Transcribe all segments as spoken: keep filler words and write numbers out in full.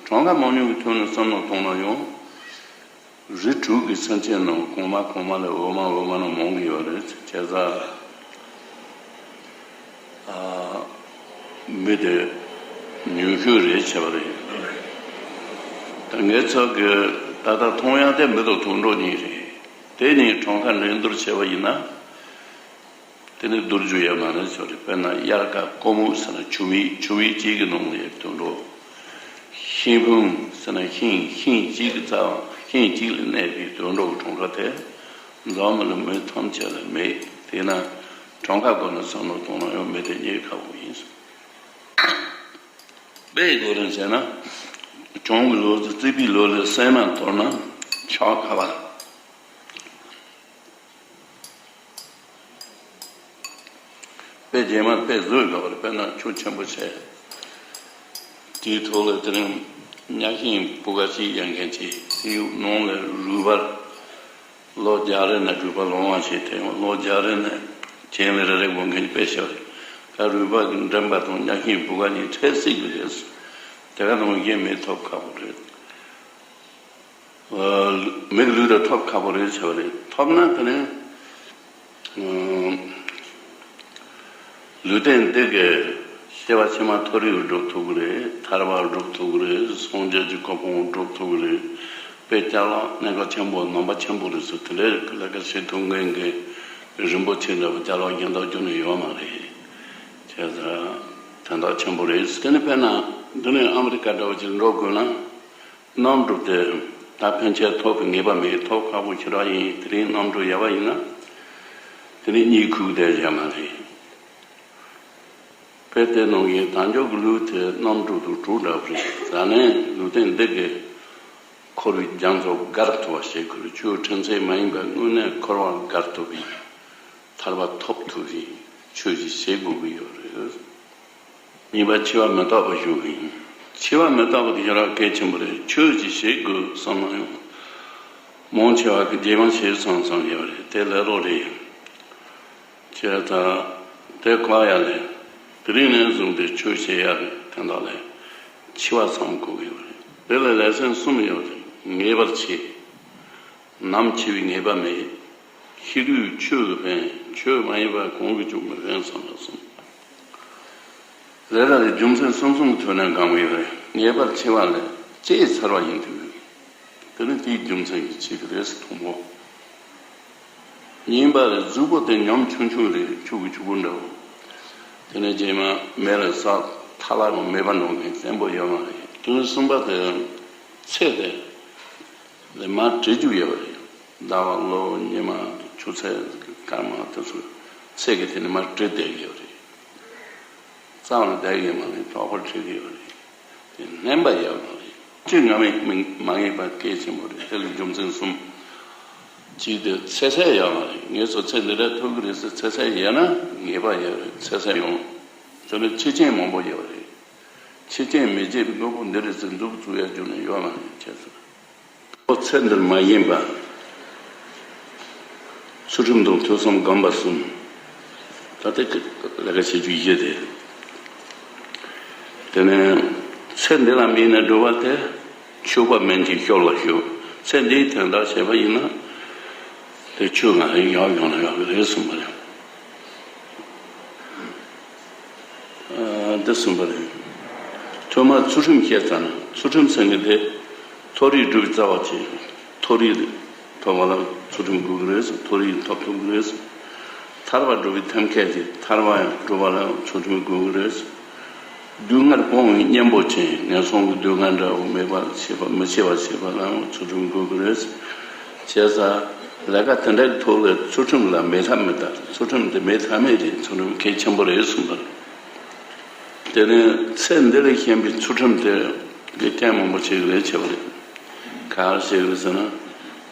གྲངས་ཀ་མང་ཉུང་གི་ཐོག་ནས་བསམ་བློ་གཏོང་ན་ཡང་། རིགས་དྲུག་གི་སེམས་ཅན་རྣམས་གོང་མ་གོང་མ་ལས་འོག་མ་འོག་མ་ལ་མང་གི་ཡོད་རེད། བྱས་ཙང་ཨ། མི་དེ་ཉུང་ཤོས་རེད་བྱས་པ་རེད། ད་ངའི་ཚབ་ཀྱི་ད་ལྟ་མཐོང་ཡག་དེ་མི་དང་དུད་འགྲོ་གཉིས་རེད། དེ་གཉིས་གྲངས་ཀ་འགྲན་བསྡུར་བྱས་པ་ཡིན་ན། དེ་ནི་བསྡུར་རྒྱུ་ཡོད་མ་རེད་ཟེར་རེད། དཔེར་ན་དབྱར་ཁ་སྐོར་མོ་ཟེར་ན་ཆུ་མིག་ཆུ་མིག་གཅིག་གི་ནང་ལ་ཡོད་དུད་འགྲོ། ཤིང་ཕུང་ཟེར་ན་ཤིང་ཤིང་གཅིག་གི་རྩ་བ་ཤིང་གཅིག་ལ་གནས་པའི་དུད་འགྲོ་གི་གྲངས་ཀ་དེ་འཛམ་བུ་གླིང་མི་ཐམས་ཅད་ལ་མེད། དེས་ན་གྲངས་ཀ་སྒོ་ནས་བསམ་བློ་གཏོང་ན་ཡང་མི་དེ་རྙེད་ཁག་པོ་ཡིན། དཔེ་གོ་རིམ་བྱས་ན། གྱང་གི་ལོ་ཚོད་རྩིས་པའི་ལོ་ལས་སྲན་མ་དོར་ན་ཆག་ཁ་བ། དཔེ་རྗེས་མ་དཔེ་བཟོས་དགོས་པ་རེད། དཔེར་ན་ཆུ་ཆེན་པོ་བྱས། དེའི་ཐོག་ལ་དེ་རིང་གཉའ་ཤིང་བུ་ག་གཅིག་ཡལ་མཁན་གཅིག་དེའི་ནང་ལ་རུས་སྦལ་ལོ་བརྒྱ་རེ་ནས་རུས་སྦལ་ལོང་བ་ཞིག་དེ་ཡང་ལོ་བརྒྱ་རེ་ནས་གྱེན་ལ་རེ་རེ་འགོ་མཁན་དཔེ་བཤད་རེད། ད་རུས་སྦལ་གྱི་འགྲེང་བུ་དང་གཉའ་ཤིང་བུ་ག་གཉིས་འཕྲད་སྲིད་ཀྱི་རེད། དེ་ག་ནང་བཞིན་མི་ཐོབ་ཁག་པོ་རེད། མི་གི་ལུས་དང་ཐོབ་ཁག་པོ་རེད་བྱས་པ་རེད། ཐོབ་ན་དེ་ནི་ལུས་རྟེན་འདི་གི་སྐྱེ་བ་ཕྱི་མ་མཐོ་རིས་སྒྲུབ་ཐུབ་ཀྱི་རེད། ཐར་པ་སྒྲུབ་ཐུབ་ཀྱི་རེད། སངས་རྒྱས་ཀྱི་གོ་འཕང་སྒྲུབ་ཐུབ་ཀྱི་རེད། དཔེ་ཅ་ལག་གནད་འགག་ཆེན་པོ་རྣམ་པ་ཆེན་པོ་རེད་ཟེར་དེ་འདྲའི་ལས་ཀ་བྱེད་ཐུབ་མཁན་གྱི་རིན་པོ་ཆེ་འདྲ་བོ་ཅ་ལག་གཞན་དག་རྒྱུ་ནི་ཡོད་མ་རེད། བྱས་ཙང་དོན་དག་ཆེན་པོ་རེད། དེ་ནི་དཔེར་ན་འདི་ནས་ཨ་མི་རི་ཀ་འདྲ་བོ་ཅིག་འགྲོ་དགོས་ན། གནམ་གྲུ་དེ་ད་ཕན་ཆད་ཐོབ་ཀྱི་ངེས་པ་མེད། ཐོབ་ཁག་པོ་ཞེ་དྲག་ཡིན། དེ་རིང་གནམ་གྲུ་ཡལ་བ་ཡིན་ན་དེ་ནི་གཉིད་ཁུག་བསྡད་ཡོད་མ་རེད། དཔེ་དེ་ནང་བཞིན་དལ་འབྱོར་གྱི་ལུས་དེ་གནམ་གྲུ་དང་གྲོགས་འདྲ་བོ་རེད། ད་ནི་ལུས་རྟེན་འདི་གི་འཁོར་བའི་རྒྱ་མཚོ་བརྒལ་ཐུབ་པ་བྱེད་དགོས་རེད། ཆོས་ཁྲིམས་ཚད་མ་ཡིན་པར་དངོས་གནས་འཁོར་བ་བརྒལ་ཐུབ་པའི་ཐར་པ་ཐོབ་ཐུབ་པའི་ཆོས་ཤིག་བྱེད་དགོས་ཀྱི་ཡོད་རེད། གཉིས་པ་འཆི་བ་མི་རྟག་པ་ཞུ་གི་ཡིན། འཆི་བ་མི་རྟག་པ་དེ་ཞེ་དྲག་གལ་ཆེན་པོ་རེད། ཆོས་ཅིག་བྱེད་དགོས་བསམ་ན་ཡང་། མང་ཆེ་བ་གིས་རྗེས་མ་བྱེད་བསམ་བསམ་ཡོད་རེད། དེ་ལས་རོགས་རེད། བྱས་ཙང་དེ་བཀག་ཡ་ལས། དེ་རིང་ནས་བཟུང་སྟེ་ཆོས་བྱེད་ཡ་དེ་དག་ལས་འཆི་བ་བསམ་དགོས་ཀྱི་ཡོད་རེད། དེ་ལ་ལས་ཚན་གསུམ་ཡོད་རེད། ངེས་པར་བྱེད། ནམ་འཆི་བའི་ངེས་པ་མེད། ཤི་དུས་ཆོས་ཀྱིས་ཕན། ཆོས་མ་ཡིན་པ་གང་གིས་ཀྱང་མི་ཕན་བསམ་པ་གསུམ། རེ་རེ་ལ་རྒྱུ་མཚན་གསུམ་གསུམ་གྱི་ཐོག་ནས་འགངས་ཡོད་རེད། ངེས་པར་འཆི་བ་ལས་བརྗེད་ཚར་བ་ཡིན་དུས། དེ་ནི་དེའི་རྒྱུ་མཚན་གྱིས་འཆི་གི་རེད་ཟེར་དང་པོ། གཉིས་པ་ལ་གཟུགས་པོ་དེ་ཉམ་ཆུང་ཆུང་རེད། ཁྱུག་གི་ཁྱུག་པོ་འདྲ་བོ། དེ་ནས་རྗེས་མ་མེ་ལ་ཟག་ཐལ་བ་དང་མེད་པ་འགྲོ་མཁན་བཙན་པོ་ཡོད་མ་རེད། དོན་གསུམ་པ་དེ་ཚེ་དེ་ལས་མར་བྲི་རྒྱུ་ཡོད་རེད། ཟླ་བ་ལོ་ཉི་མ་ཆུ་ཚོད་སྐར་མ་དེ་ཚོ་ཚེ་གི་དེ་ནས་མར་བྲི་བསྡད་ཀྱི་ཡོད་རེད། རྩ་བ་ནས་བསྡད་ཀྱི་ཡོད་མ་རེད། དོགས་པ་འཕྲད་ཀྱི་ཡོད་རེད། དེ་སྣོན་པ་ཡོད་མ་རེད། ཅི་ང་མི་མི་མ་ངེས་པ་གལ་ཆེན་པོ་རེད། དེ་ལ་རྒྱུ་མཚན་གསུམ། གཅིག་དེ་ཚེ་ཚད་ཡོད་མ་རེད། ངས་སོ་ཚེ་འདི་འདྲ་ཐོབ་ཀྱི་རེད་ཟེར་ཚེ་ཚད་ཡོད་ན་ངེས་པ་ཡོད་རེད། ཚེ་ཚད་ཡོང་། དེ་ནས་འཆི་རྐྱེན་མང་པོ་ཡོད་རེད། འཆི་རྐྱེན་མི་བརྗེད་པའི་དངོས་པོ་འདི་རེད་ཟེར་མཛུབ་བཙུགས་ཡ་རྒྱུ་ནི་ཡོད་མ་རེད། བྱས་ཙང་། ཁོ་ཚེ་འདིར་མ་ཡིན་པ། ཚུལ་ཁྲིམས་དང་ཐོས་བསམ་སྒོམ་པ་གསུམ། ད་ལྟ་གི་ལས་ཀ་བྱེད་རྒྱུ་བཞི་དེ། དེ་ནས་ཚེ་འདི་ལ་དམིགས་ནས་སྒྲུབ་པ་དེ་ཆོས་པ་མན་གྱི་ཤོར་ལ་ཞུགས། ཚེ་འདིའི་དོན་དག་བྱས་པ་ཡིན་ན་དེ་ཆོས་ང་ལ་ཡག་ཡོང་ན་ཡག་གི་རེད་གསུངས་པ་རེད། འདི་གསུངས་པ་རེད། ཐོག་མར་ཚུལ་ཁྲིམས་བཤད་ཙམ་ན། ཚུལ་ཁྲིམས་ཟེར་མཁན་དེ་མཐོ་རིས་སྒྲུབ་པའི་རྩ་བ་བྱས། མཐོ་རིས་ཐོབ་པ་ལ་ཚུལ་ཁྲིམས་དགོས་ཀྱི་རེད་ཟེར། མཐོ་རིས་ཐོབ་ཐུབ་ཀྱི་རེད་ཟེར། ཐར་པ་སྒྲུབ་པའི་ཐབས་མཁས་ཀྱི་ཐར་པ་ཡང་སྒྲུབ་པ་ལ་ཚུལ་ཁྲིམས་དགོས་ཀྱི་རེད་ཟེར། སྡུག་བསྔལ་སྤོང་བའི་གཉེན་པོ་ཅན། ངན་སོང་གི་སྡུག་བསྔལ་འདྲ་བོ་མེད་པ་བྱེད་པ་མི་བྱེད་པ་བྱེད་པ་ལའང་ཚུལ་ཁྲིམས་དགོས་ཀྱི་རེད་ཟེར། བྱས་ཙང་ལས་ཀ་དེ་འདྲའི་ཐོག་ལ་ཚུལ་ཁྲིམས་ལ་མེད་ཐབས་མེད་ད། ཚུལ་ཁྲིམས་དེ་མེད་ཐབས་མེད་རེད། ཚུལ་ཁྲིམས་གལ་ཆེན་པོ་རེད་གསུངས་པ་རེད། དེ་ནས་ཚེ་འདི་ལ་ཞེན་པའི་ཚུལ་ཁྲིམས་དེ་གི་རྐྱེན་མང་པོ་བྱེད་ཀྱི་རེད་བྱས་པ་རེད། ག་རེ་བྱེད་ཀྱི་རེད་ཟེར་ན།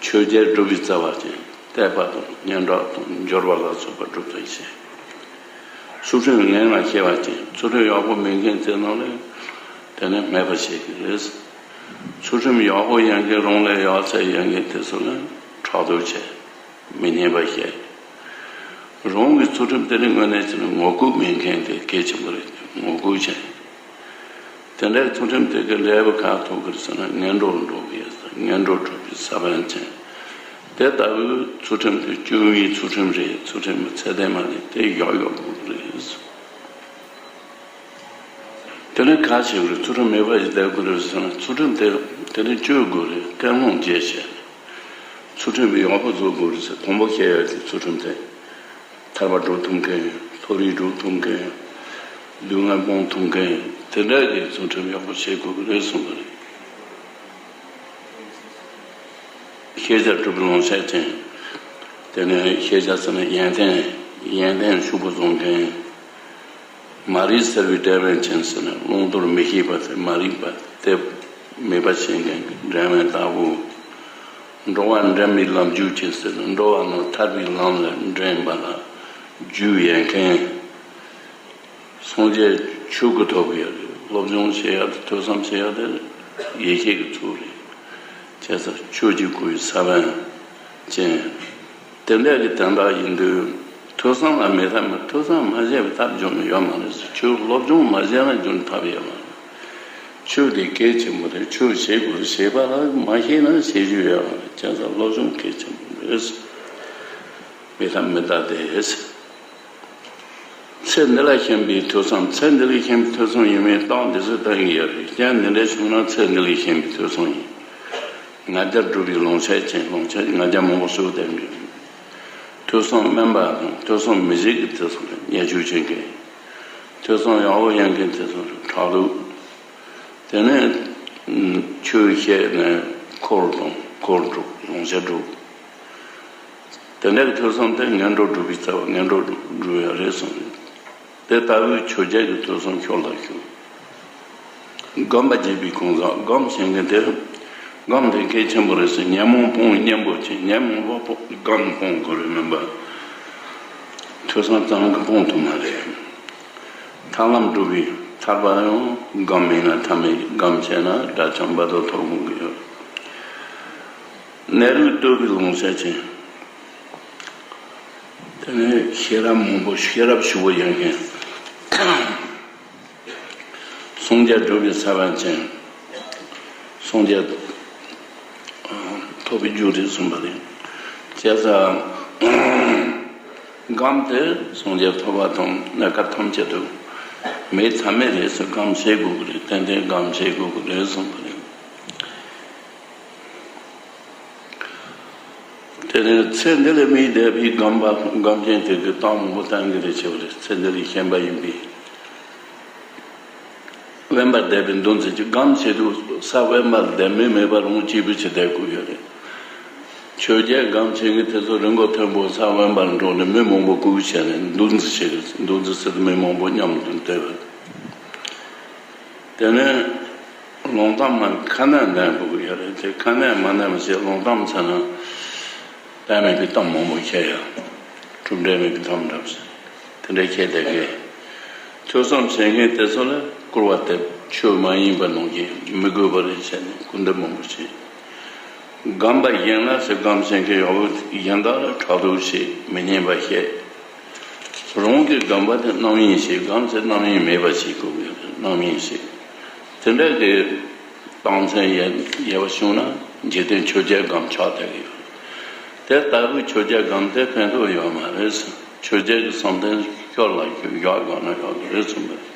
ཆོས་རྒྱལ་སྒྲུབ་པའི་རྩ་བ་ཅན། དད་པ་དང་སྙན་གྲགས་དང་འབྱོར་བ་ལ་སོགས་པ་སྒྲུབ་ཐུབ་ཅིང་། ཚུལ་ཁྲིམས་ངན་ལ་སྐྱེ་བ་ཅན། ཚུལ་ཁྲིམས་ཡག་པོ་མེད་མཁན་དེ་རྣམས་ལ་དེ་ནི་སྨད་པ་བྱེད་ཀྱི་རེད། ཚུལ་ཁྲིམས་ཡག་པོ་ཡོད་མཁན་རང་ལས་ཡག་ཚད་ཡོད་མཁན་དེ་ཚོ་ལ་ཕྲག་དོག་བྱེད། མི་སྙན་པ་བཤད། རང་གི་ཚུལ་ཁྲིམས་དེ་ནི་དངོས་གནས་བྱས་ན་ངོ་ལྐོག་མེད་མཁན་དེ་གལ་ཆེན་པོ་རེད། ངོ་ལྐོག་བྱས། དེ་འདྲའི་ཚུལ་ཁྲིམས་དེ་གི་འབྲས་བུ་ག་ཐོབ་གི་རེད་ཟེར་ན། ངན་འགྲོར་འགྲོ་གི་ཡོད་ཟེར། ངན་འགྲོར་འགྲོ་བའི་ས་བོན་ཅན། དེ་ལྟ་བུའི་ཚུལ་ཁྲིམས་དེ་སྤྱོད་པའི་ཚུལ་ཁྲིམས་རེད། ཚུལ་ཁྲིམས་ཚད་ལྡན་མ་རེད། དེ་བཞག་ཡོད་དགོས་ཀྱི་རེད། དེ་ནས་ག་བྱེད་དགོས་རེད། ཚུལ་ཁྲིམས་མེད་པ་ཞིག་བསྡད་དགོས་རེད་ཟེར་ན། ཚུལ་ཁྲིམས་དེ་དེ་ནས་སྤྱོད་དགོས་རེད། ཀུན་སློང་བརྗེད་བྱས་ནས་ཚུལ་ཁྲིམས་ཡག་པོ་བཟོ་དགོས་རེད་ཟེར། དང་པོ་བཤད་ཡ་དེ་ཚུལ་ཁྲིམས་དེ། ཐར་པ་སྒྲུབ་ཐུབ་མཁན། མཐོ་རིས་སྒྲུབ་ཐུབ་མཁན། ལུས་ངག་སྤོང་ཐུབ་མཁན། དེ་འདྲ་གི་ཚུལ་ཁྲིམས་ཡག་པོ་བྱེད་དགོས་ཀྱི་རེད་གསུངས་པ་རེད། ཤེས་བྱ་སྒྲུབ་པའི་ལོངས་སྤྱོད་ཅན། དེ་ནས་ཤེས་བྱ་ཟེར་ན་ཡོན་ཏན། ཡོན་ཏན་ཕྱུག་པོ་བཟོ་མཁན། མ་རིག་སེལ་བའི་འབྲས་བུ་ཅན་ཟེར་ན། བླང་དོར་མི་ཤེས་པ་དེ། མ་རིག་པ་དེ་མེད་པ་བྱེད་མཁན་གྱི་འབྲས་བུ་ལྟ་བུ། འགྲོ་བ་འདྲེན་པའི་ལམ་རྒྱུད་ཅན་ཟེར་ན། འགྲོ་བ་རྣམས་ཐར་པའི་ལམ་ལ་འདྲེན་པ་ལ་རྒྱུ་ཡོད་མཁན། སངས་རྒྱས་ཆོས་སྐུ་ཐོབ་ཀྱི་ཡོད་རེད། སློབ་སྦྱོང་བྱེད་ཡག་དེ། ཐོས་བསམ་བྱེད་ཡག་དེ་ཡེ་ཤེས་ཀྱི་ཚུལ་རེད། བྱས་ཙང་ཆོས་ཀྱི་སྐུའི་ས་བོན་ཅན། དེ་འདྲ་གི་དོན་དག་ཡིན་དུས། ཐོས་བསམ་ལ་མི་ཐབས་མེད། ཐོས་བསམ་མ་བྱས་པའི་ཐབས་སྦྱོར་ནི་ཡོད་མ་རེད་ཟེར། ཆོས་སློབ་སྦྱོང་མ་བྱས་ན་སྦྱོར་ཐབས་ཡོད་མ་རེད། ཆོས་དེ་གལ་ཆེན་པོ་རེད། ཆོས་བྱེད་དགོས་རེད། བྱེད་པ་ལ་མ་ཤེས་ན་བྱེད་རྒྱུ་ཡོད་མ་རེད། བྱས་ཙང་སློབ་སྦྱོང་གལ་ཆེན་པོ་རེད། མི་ཐབས་མི་ཐབས་དེ། ཚེ་འདི་ལ་ཞེན་པའི་ཐོས་བསམ། ཚེ་འདི་ལ་ཞེན་པའི་ཐོས་བསམ་ཡིན་མིན་རྟགས་འདི་ཚོ་བསྟན་གྱི་ཡོད་རེད། རྐྱེན་འདི་འདྲ་བྱུང་ན་ཚེ་འདི་ལ་ཞེན་པའི་ཐོས་བསམ་ཡིན། ང་རྒྱལ་སྒྲུབ་པའི་ལོངས་སྤྱོད་ཅན། ལོངས་སྤྱོད་ང་རྒྱལ་མང་པོ་ཞིག་ལྡན་པའི། ཐོས་བསམ་དམན་པ་དང་ཐོས་བསམ་མི་བྱེད་ཀྱི་དེ་ཚོ་ལ་ཉེས་སྤྱོད་བྱེད་མཁན། ཐོས་བསམ་ཡག་པོ་ཡོད་མཁན་དེ་ཚོ་ལ་ཕྲག་དོག་དེ་ནས་ཆོས་བཤད་ནས་འཁོར་དང་འཁོར་སྒྲུབ། ལོངས་སྤྱོད་སྒྲུབ། དེ་འདྲའི་ཐོས་བསམ་དེ་ངན་འགྲོར་སྒྲུབ་པའི་རྩ་བ། ངན་འགྲོར་སྒྲུབ་ཡ་རེད་གསུངས། དེ་ལྟ་བུའི་ཆོས་བརྒྱད་ཀྱི་ཐོས་བསམ་ཤོར་ལ་ཤོར། སྒོམ་པ་བྱེད་པའི་གང་ཟག། སྒོམ་བྱེད་མཁན་དེ། སྒོམ་དེ་གལ་ཆེན་པོ་རེད་ཟེར། ཉོན་མོངས་སྤོང་བའི་གཉེན་པོ་བྱེད། ཉོན་མོངས་པ་སྒོམ་སྤོང་དགོས་རེད། མིན་པ་ཐོས་བསམ་ཙམ་གྱིས་སྤོང་ཐུབ་མ་རེད། ཐར་ལམ་སྒྲུབ་པའི་ཐར་པ་ཡང་སྒོམ་མེད་ན་ཐར་མེད། སྒོམ་བྱས་ན་དགྲ་བཅོམ་པ་དང་ཐོབ་དགོས་ཀྱི་ཡོད། ནད་རིགས་གཏོད་པའི་ལོངས་སྤྱོད་ཅན། དེ་ནས་ཤེས་རབ་མང་པོ། ཤེས་རབ་ཕྱུག་པོ་ཡོད་མཁན། སངས་རྒྱས་སྒྲུབ་པའི་ས་བོན་ཅན། སངས་རྒྱས་ཐོབ་པའི་རྒྱུ་རེད་གསུངས་པ་རེད། བྱས་ཙང་སྒོམ་དེ་སངས་རྒྱས་ཐོབ་པ་དང་ནད་ཀ་ཐམས་ཅད་དུ་མེད་ཐབས་མེད་རེད་ཟེར། སྒོམ་བྱེད་དགོས་ཀྱི་རེད། ཏན་ཏན་སྒོམ་བྱེད་དགོས་ཀྱི་རེད་གསུངས་པ་རེད། དེ་ནས་ཚེ་འདི་ལ་དམིགས་བསྡད་པའི་སྒོམ་པ། སྒོམ་ཆེན་དེ་གི་རྟགས་མང་པོ་བསྟན་གྱི་རེད། ཆེ་བ་རེད། ཚེ་འདི་ལ་ཞེན་པ་ཡིན་པས། དབེན་པར་བསྡད་པའི་འདུ་འཛི་ཆེ། སྒོམ་བྱེད་དུས་ས་དབེན་པར་བསྡད། མི་མེད་པར་རང་གཅིག་པུ་ཅིག་བསྡད་དགོས་ཡོད་རེད། ཆོས་བརྒྱད་སྒོམ་བྱེད་མཁན་དེ་ཚོ་རི་མགོ་མཐོན་པོ་ས་དབེན་པར་འགྲོ་ནས་མི་མང་པོ་སྐུ་བྱས་ནས་འདུ་འཛི་བྱེད་ཀྱི་རེད། འདུ་འཛི་ཟེར་དུས་མི་མང་པོ་མཉམ་དུ་བསྡད་པ། དེ་ནས་ལོང་གཏམ་མ་ཁ་ནས་འདོན་དགོས་ཀྱི་ཡོད་རེད། དེ་ཁ་ནས་མ་འདོན་པ་བྱས། ལོང་གཏམ་ཟེར་ན་དོན་མེད་པའི་གཏམ་མང་པོ་བཤད་ཡ། གྲུབ་འབྲས་མེད་པའི་གཏམ་འདྲ་བ་ཟེར། དེ་འདྲ་བཤད་བསྡད་མཁན། ཐོས་བསམ་བྱེད་མཁན་དེ་ཚོ་ལ་སྐུར་བ་འདེབས། ཆོས་མ་ཡིན་པ་ནང་བཞིན་མི་དགོས་པ་རེད་བྱས་ནས་སྐུར་འདེབས་མང་པོ་བྱས། སྒོམ་པ་གཞན་ལ་ཟེར། སྒོམ་བྱེད་མཁན་ཡག་པོ་གཞན་དག་ལ་ཕྲག་དོག་བྱེད། མི་སྙན་པ་བཤད། རང་གི་སྒོམ་པ་དེ་རྣམ་གཡེང་བྱེད། སྒོམ་ཚེ་རྣམ་གཡེང་མེད་པ་བྱེད་དགོས་ཀྱི་ཡོད་རེད། རྣམ་གཡེང་བྱེད། དེ་འདྲ་གི་རྟགས་མཚན་ཡོད་པ་བྱུང་ན་འཇིག་རྟེན་ཆོས་བརྒྱད་སྒོམ་ཆགས་བསྡད་ཀྱི་ཡོད་རེད། དེ་ལྟ་བུའི་ཆོས་བརྒྱད་སྒོམ་དེ་ཕན་ཐོགས་ཡོད་མ་རེད། ཆོས་བརྒྱད་ཀྱི་བསམ་གཏན་ཤོར་ལ་ཤོར། བཞག་དགོས་ན་ཡག་གི་རེད་གསུངས་པ་རེད།